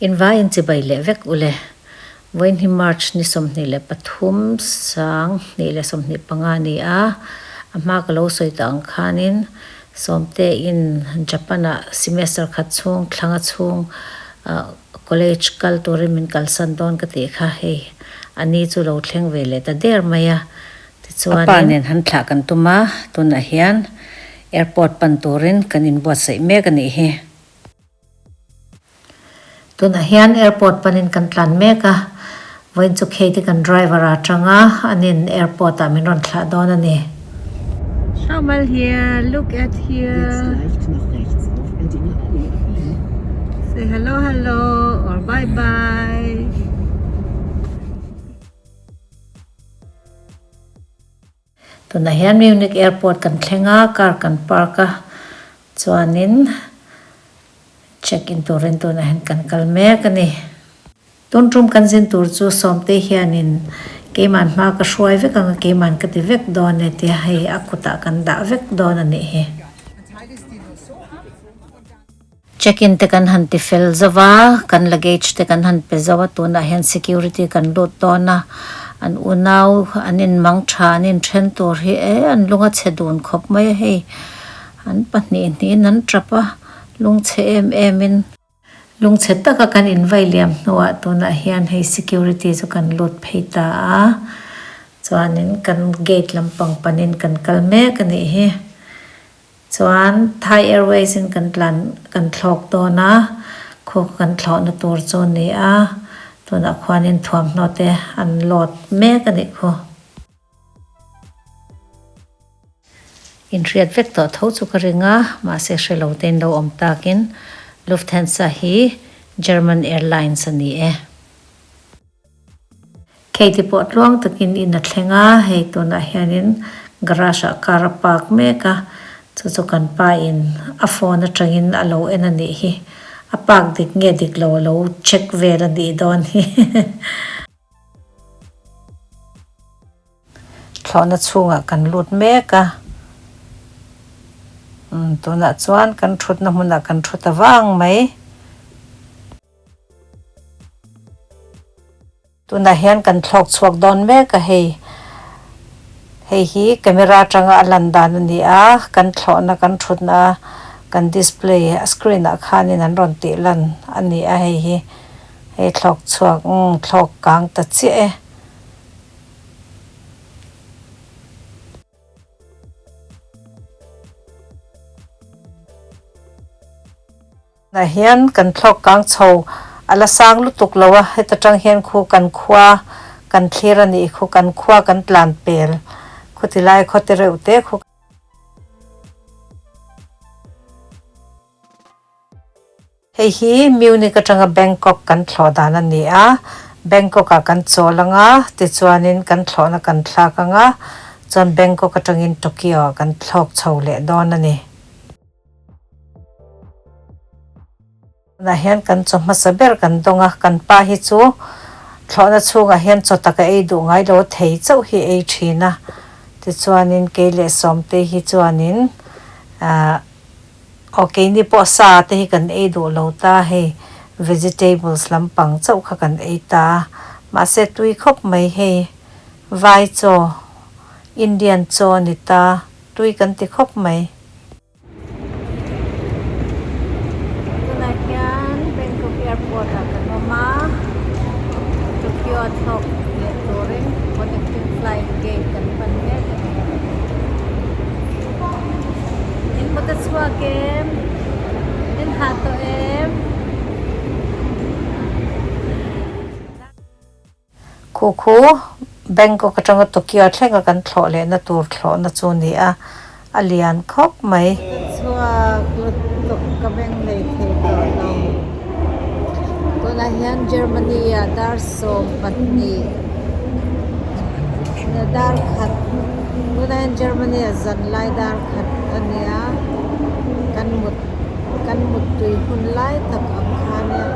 Invaiin chibai leh vek ule. Vawiin hi March ni 23 2025 a ni a, a hma ka lo sawi tawh ang khanin Sawmtein Japan-ah semester khat chhung thlanga chhung college kal turin min kalsan dawn ka tih kha hei a ni chu lo thleng ve leh ta der mai a. Tichuanin. A pa nen han thlah kan tum a, tunah hian airport pan turin kan inbuatsaih mek a nih hi. Tunah hian airport panin kan tlan mek a, vawiin chu Kate kan driver a tang a, anin airport ah min rawn thlah dawn a ni. Schau mal hier, look at here. Say hello hello or bye bye. Tunah hian Munich airport kan thleng a, car kan park a, chuanin check in turin tunah hian kan kal mek a ni. Tun tum kan zin tur chu Sawmte hianin keiman hma ka hruai vek ang a, keiman ka ti vek dawn e tia hei a kutah kan dah vek dawn a nih hi. Check in te kan han ti fel zo va, kan luggage te kan han pe zo a, tunah hian security kan lut dawn a, an unau an in mang tha an in then tur hi e an lung a chhe dun khawp mai a hei, an pahnih hnihin an tap a, lung chhe em em in. Lung chhe taka kan in vai liam hnuah tunah hian hei security chu kan lut phei ta a, chuanin kan gate lampang panin kan kal mek a nih hi. Chuan Thai Airways in kan tlan kan thlawk dawn a, khu kan thlawhna tur chu a ni a, tunah khuanin thuamhnaw te an load mek a nih khu. Inhriat vek tawh tho chu ka ring a, mahse hre lo tein lo awm takin Lufthansa hi German Airlines a ni e. Katie pawh tluang takin in a thleng a, hei tunah hianin garage ah car a park mek a, chu chu kan pa in a phone atangin a lo en a nih hi, a park dik nge dik lo a lo check vel a nih dawn hi. Thlawhna chhungah kan lut mek a, umm tunah chuan kan thutna hmunah kan thu ta vang mai. Tunah hian kan thlawk chhuak dawn mek a hei. Hei hi camera atanga a lan dan a ni a, kan thlawhna kan thutna kan display a screen ah khanin an rawn tih lan a ni a hei hi. Hei thlawk chhuak umm thlawk kang ta chiah e. Tunah hian kan thlawk kang chho a la sang lutuk lo a, heta tang hian khu kan khua kan thlir a nih khu kan khua kan tlan pel khu ti lai khaw te reuh te khu. Hei hi Munich atanga Bangkok kan thlawh dan a ni a, Bangkok ah kan chawl ang a, tichuanin kan thlawhna kan thlak ang a, chuan Bangkok atangin Tokyo ah kan thlawk chho leh dawn a ni. Tunah hian kan chaw hmasa ber kan dawng a, kan pa hi chu thlawhna chhungah hian chaw tak a ei duh ngai lo thei chauh hi ei thin a, tichuanin kei leh Sawmtei hi chuanin ahh aw keini pawh sa te hi kan ei duh lo ta hei vegetables lampang chauh kha kan ei ta a, mahse tui khawp mai hei vai chaw Indian chaw a ni ta tui kan ti khawp mai. Tunah hian Bangkok airport ah kan awm a, Tokyo a thlawk leh turin connecting flight gate kan pan mek a ni. In kawt a chhuak em? In hah tawh em? Khu khu Bangkok atanga Tokyo thlenga kan thlawh lehna tur thlawhna chu a ni a, a lian khawp mai. Ka chhuak lutuk ka beng nei thei tawh lo. Tunah hian Germany ah dar 12 dar khat tunah hian Germany ah zanlai dar khat a nia kan mut Kan muttui hun lai tak ang kha nia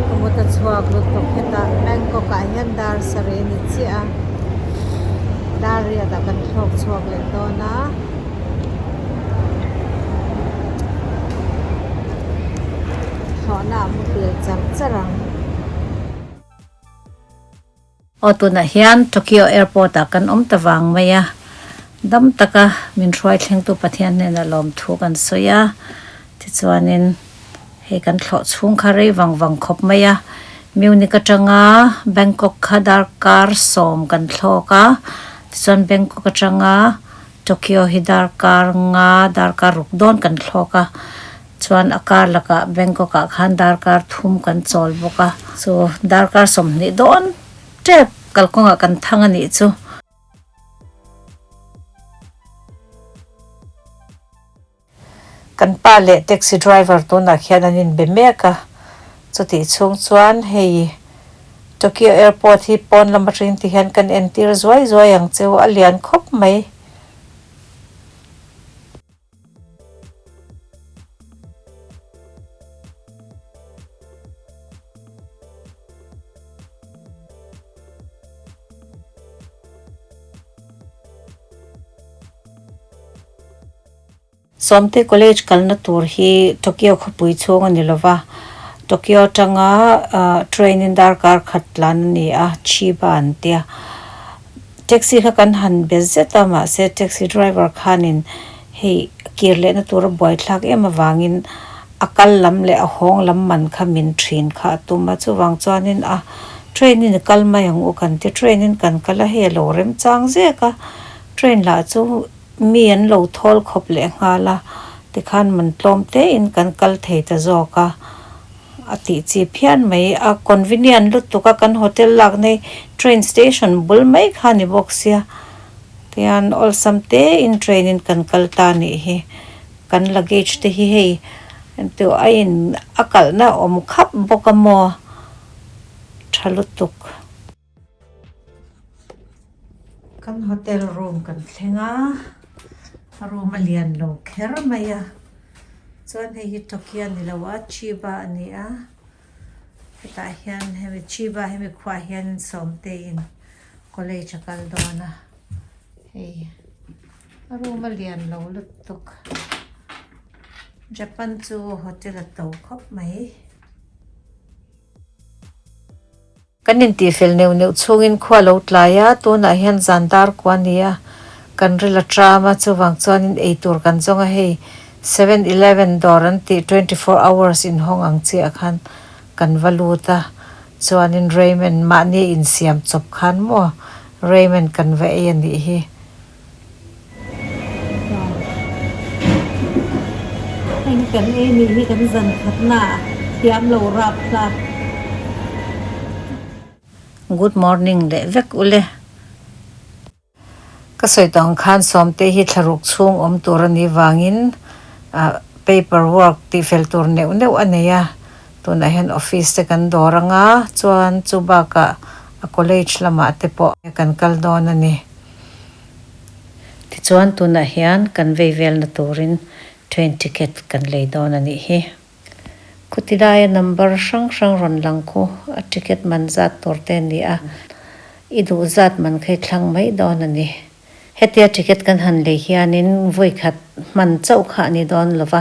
ka mut a chhuak lutuk hetah Bangkok ah hian dar sarih a ni chiah a dar riat ah kan thlawk chhuak leh dawn a. Thlawhna ah muhil char char ang. Aw tunah hian Tokyo Airport ah kan awm ta vang mai a, dam taka min hruai thlengtu Pathian hnenah lawmthu kan sawi a, tichuanin hei kan thlawh chhung kha rei vang vang khawp mai a, Munich atanga Bangkok kha darkar sawm kan thlawk a, tichuan Bangkok atanga Tokyo hi darkar nga darkar ruk dawn kan thlawk a. Chuan a kar lakah Bangkok ah khan darkar thum kan chawl bawk a, chu darkar 20 dawn tep kalkawngah kan thang a nih chu. Kan pa leh taxi driver tunah khian an inbe mek a, chutih chhung chuan hei Tokyo airport hi pawn lam atangin ti hian kan entir zuai zuai ang cheu a lian khawp mai. Sawmte College kalna tur hi Tokyo khawpui chhung a ni lova, Tokyo atanga train in darkar khat tlan a ni a, Chiba an tia. Taxi kha kan han be zet a mahse taxi driver khanin hei kir lehna tura buaithlak em avangin a kal lam leh a hawng lam man kha min thin kha a tum a chuvang chuanin a train in i kal mai ang u kan ti train in kan kal a hei a lo remchang zek a train lah chu mi an lo thawl khawp leh nghal a tikhan man tlawm te in kan kal thei ta zawk a. A tih chi phian mai a convenient lutuk a kan hotel lak na hi train station bul mai kha a ni bawk sia tihian awlsam te in train in kan kal ta a nih hi kan luggage te hi hei engtih a in a kalhna awm khap bawk a maw tha lutuk. Kan hotel room kan thleng a a room a lian lo kher mai a chuan hei hi Tokyo a ni lo a Chiba a ni a hetah hian hemi Chiba hemi khuaah hian Sawmteiin college a kal dawn a hei a room a lian lo lutuk Japan chu hotel a to khawp mai. Kan intihfel neuh neuh chhungin khua lo tlai a, tunah hian zan dar kua a ni a, kan ril a tram a, chuvang chuanin eitur kan zawng a, hei seven eleven dawr an tih 24 hours inhawng ang chiah khan kan va lut a, chuanin ramen mahni insiam chawp khan maw ramen kan va ei a nih hi. Heng kan ei nih hi kan zan khatna thiam lo rap hlak. Good morning leh vek ule. Ka sawi tawh ang khan Sawmte hi thlaruk chhung awm tur a nih vangin paper work tih fel tur neuh neuh a nei a. Tunah hian office te kan dawr anga chuan chu bakah a college lamah te pawh kan kal dawn a ni. Tichuan tunah hian kan vei velna turin train ticket kan lei dawn a nih hi. Khuti laia number hrang hrang rawn lang khu a ticket man zat tur te a ni a, i duh zat man kha i thlang mai dawn a ni. Hetia ticket kan han lei hianin vawi khat hman chauh kha a ni dawn lova,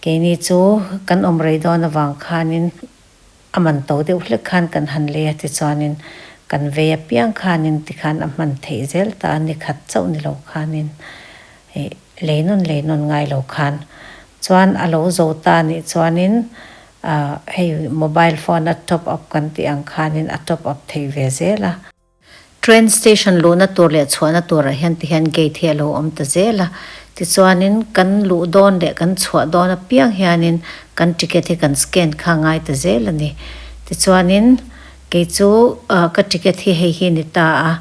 keini chu kan awm rei dawn avang khanin A man to deuh hlek khan kan han lei a tichuanin kan vei apiang khanin tikhan a hman theih zel ta a ni khat chauh ni lo khanin ih lei nawn lei nawn ngai lo khan chuan a lo zo ta nih chuanin ah hei mobile phone a top up kan tih ang khanin a top up theih ve zel a. Train station luhna tur leh chhuahna turah hian ti hian gate hi a lo awm ta zel a, tichuanin kan luh dawn leh kan chhuah dawn apiang hianin kan ticket hi kan scan kha a ngai ta zel a ni. Tichuanin kei chu ka ticket hi hei hi a ni ta a,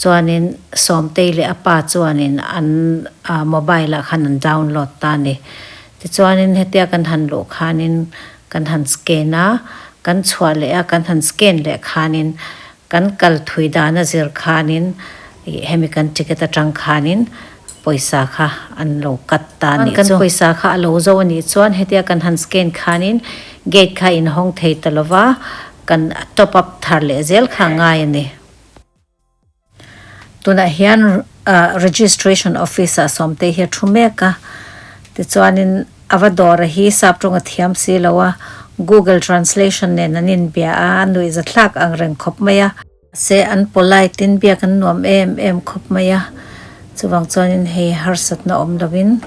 chuanin Sawmtei leh a pa chuanin an mobile ah khan an download ta a ni. Tichuanin hetia kan han luh khanin kan han scan a, kan chhuah leh a kan han scan leh khanin Kan kal thui dan a zir khanin ih hemi kan ticket atang khanin pawisa kha an lo cut ta a nih chu. Kan pawisa kha a lo zo a nih chuan hetia kan han scan khanin gate kha inhawng thei ta lova kan top up thar leh zel kha a ngai a ni. Tunah hian registration office ah Sawmtei hi a thu mek a tichuanin a va dawr a hi sap tawng a thiam si lo a. Google translation nen an inbia a, a nuihzathlak ang reng khawp mai a. Se an polite in biak an nuam em em khawp mai a, chuvang chuanin hei harsatna awm lovin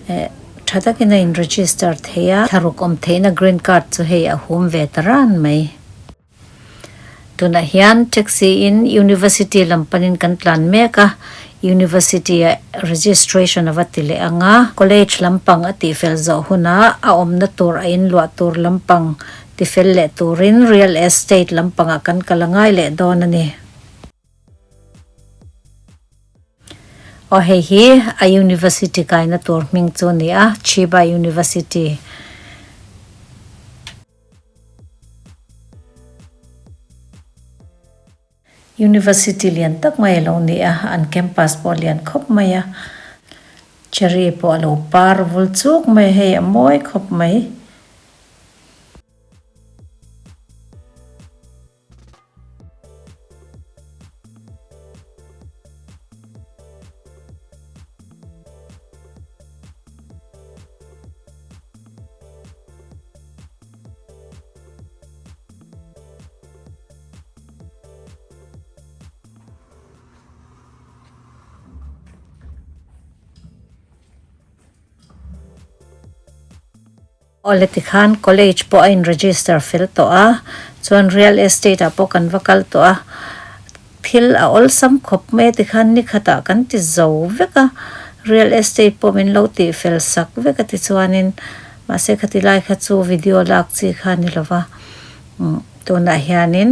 eh tha takin a in register thei a. Thlaruk awm theihna green card chu hei a hum ve ta ran mai. Tunah hian taxi in university lam panin kan tlan mek a, university ah registration a va ti leh ang a, college lampang a tihfel zawh hunah a awmna tur a inluah tur lampang Tifel leh turin real estate lampangah kan kal a ngai leh dawn a ni. Aw hei hi a university kaina tur hming chu a ni a, Chiba University. University lian tak mai a lo ni a, an campus pawh a lian khawp mai a, cherry pawh a lo par vul chuk mai a, hei a mawi khawp mai. Awle tikhan college pawh a in register fel tawh a, chuan real estate ah pawh kan va kal tawh a, thil a awlsam khawp mai a tikhan ni khatah kan ti zo vek a, real estate pawh min lo tih fel sak vek a tichuanin mahse khati lai kha chu video lak chi kha a ni lo va. Tunah hianin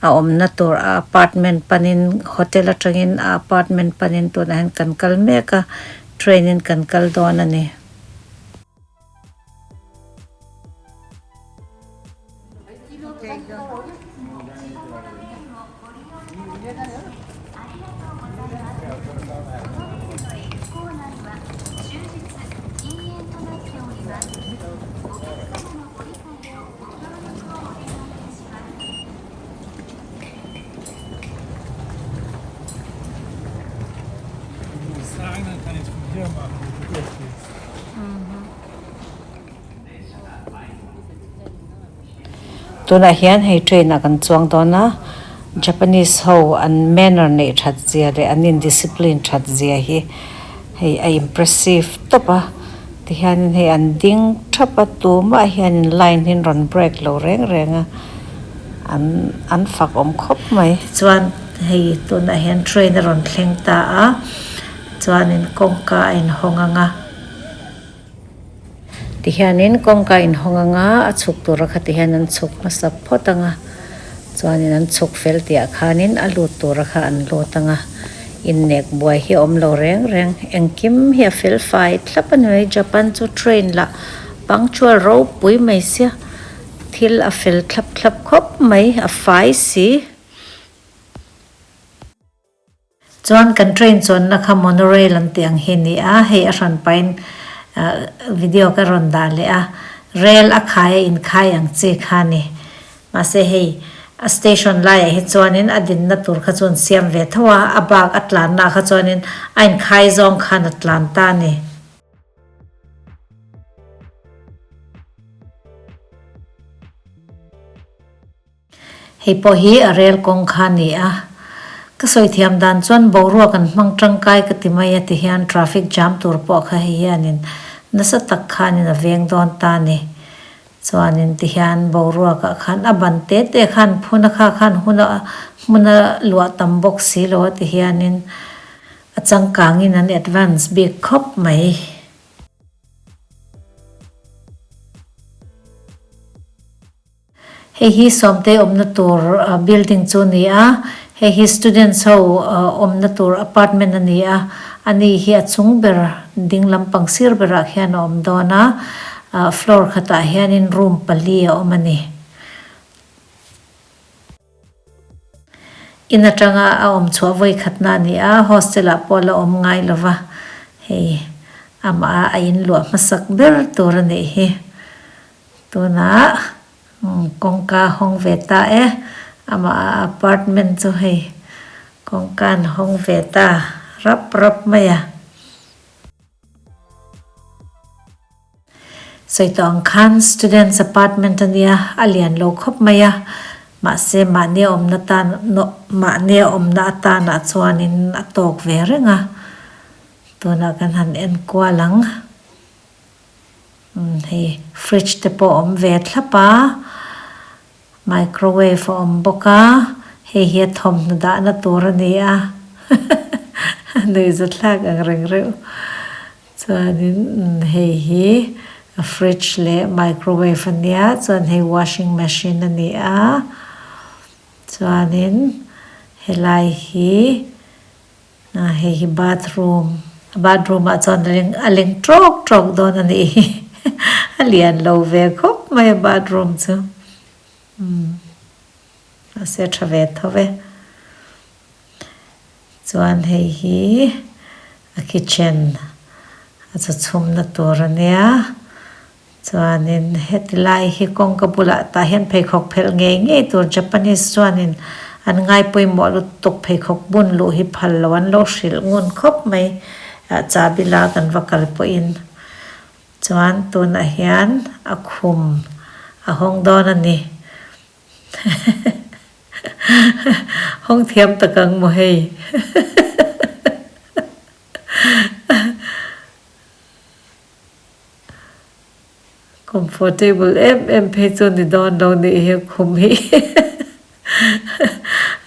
a awmna tur a apartment panin hotel atangin a apartment panin tunah hian kan kal mek a train in kan kal dawn a ni. Tunah hian hei train ah kan chuang dawn a, Japanese ho an manner neih that zia leh an in discipline that zia hi hei a impressive tawp a. Tihianin hei an ding thap a, tumah hianin line hi an rawn break lo reng reng a, an an fak awm khawp mai. Chuan hei tunah hian train a rawn thleng ta a, chuanin kawngka a inhawng ang a. Tihianin kawngka a inhawng ang a, a chhuk tura kha tihian an chhuk hmasa phawt ang a, chuanin an chhuk fel tihah khanin a lut tura kha an lut ang a. Innek buai hi a awm lo reng reng. Engkim hi a fel fai thlap a ni mai. Japan chu train lah punctual ropui mai sia. Thil a fel thlap thlap khawp mai, a fai si. Chuan kan train chuanna kha monorail an tih ang hi a ni a, hei a hran pahin video ka rawn dah leh a. Rail a khai a inkhai ang chi kha a ni. Mahse hei a station laiah hi chuanin a dinna tur kha chu an siam ve tho a, a bak a tlanna kha chuanin a inkhai zawng khan a tlan ta a ni. Hei pawh hi a rel kawng kha a ni a, ka sawi thiam dan chuan boruak an hmang tangkai ka ti mai a ti hian traffic jam tur pawh kha hei hianin nasa tak khanin a veng dawn ta a ni. Chuanin tihian boruakah khan a ban te te khan phun a kha khan hun a hmun a luah tam bawk si lo a tihianin a changkangin an advance bik khawp mai. Hei hi Sawmtei awmna tur building chu a ni a, hei hi students ho awmna tur apartment a ni a, ani hi a chung ber ding lampang sir berah khian a awm dawn a. Floor khatah hianin room pali a awm a ni. In atanga a awm chhuah vawi khatna a ni a, hostel ah pawh la awm ngai lo va, hei amah a in luah hmasak ber tur a nih hi. Tunah kawngka a hawng ve ta e, amah a apartment chu hei kawngka an hawng ve ta rap rap mai a. Sawi tawh ang khan students apartment a nia, a lian lo khawp mai a, mahse mahni a awmna tan mahni a awmna atanah chuanin a tawk ve reng a, tunah kan han en kual ang. Umm hei fridge te pawh a awm ve thlap a, microwave a awm bawk a, hei hi a thawmhnaw dahna tur a ni a, a nuihzathlak ang reng reuh. Chuanin umm hei hi fridge leh microwave a nia chuan hei washing machine a ni a, chuanin helai hi. Ah hei hi bathroom a bathroom ah chuan a leng a leng tawk tawk dawn a nih hi a lian lo ve khawp mai a bathroom chu umm mahse a tha ve tho e chuan hei hi a kitchen a chaw chhum na tur a nia. Chuanin heti lai hi kawngka bulah tah hian pheikhawk phelh ngei ngei tur Japanese chuanin an ngai pawimawh lutuk pheikhawk bun luh hi phal lo an lo hrilh ngun khawp mai ah chahbi la kan va kal pawhin chuan tunah hian a khum a hawng dawn a ni hawng thiam tak ang maw hei. Comfortable em em phei chu ni dawn lo nih hi khum hi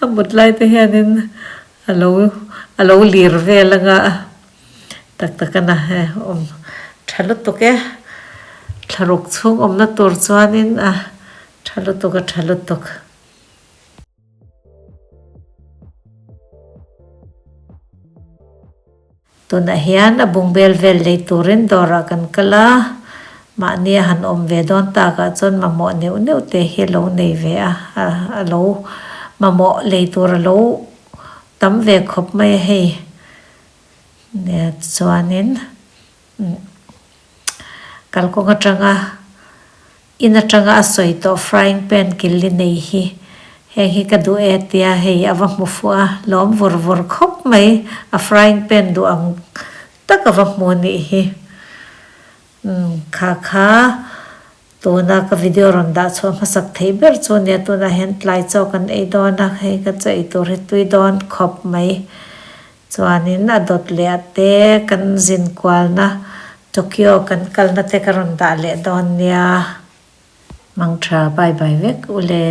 a mut lai te hianin a lo a lo lir vel anga tak tak a na he awm tha lutuk e thlaruk chhung awmna tur chuanin a tha lutuk a tha lutuk. Tunah hian a bungbel vel lei turin dawrah kan kal a, mahni a han awm ve dawn takah chuan mamawh neuh neuh te hi a lo nei ve a, a lo mamawh lei tur a lo tam ve khawp mai a hei. Nia chuanin kalkawng atanga In atanga a sawi tawh frying pan kil li nei hi heng hi ka duh e tia hei a va hmu fuh a, lawm vur vur khawp mai a frying pan duh ang tak a va hmu nih hi. Umm kha kha tuna ka video rawn dah chhuah hmasak theih ber chu nia tunah hian tlai chaw kan ei dawn a hei ka chaw ei tur hi tui dawn khawp mai. Chuanin a dawt leh a te kan zin kualna Tokyo kan kalna te ka rawn dah leh dawn nia. Mangtha bye bye vek ule.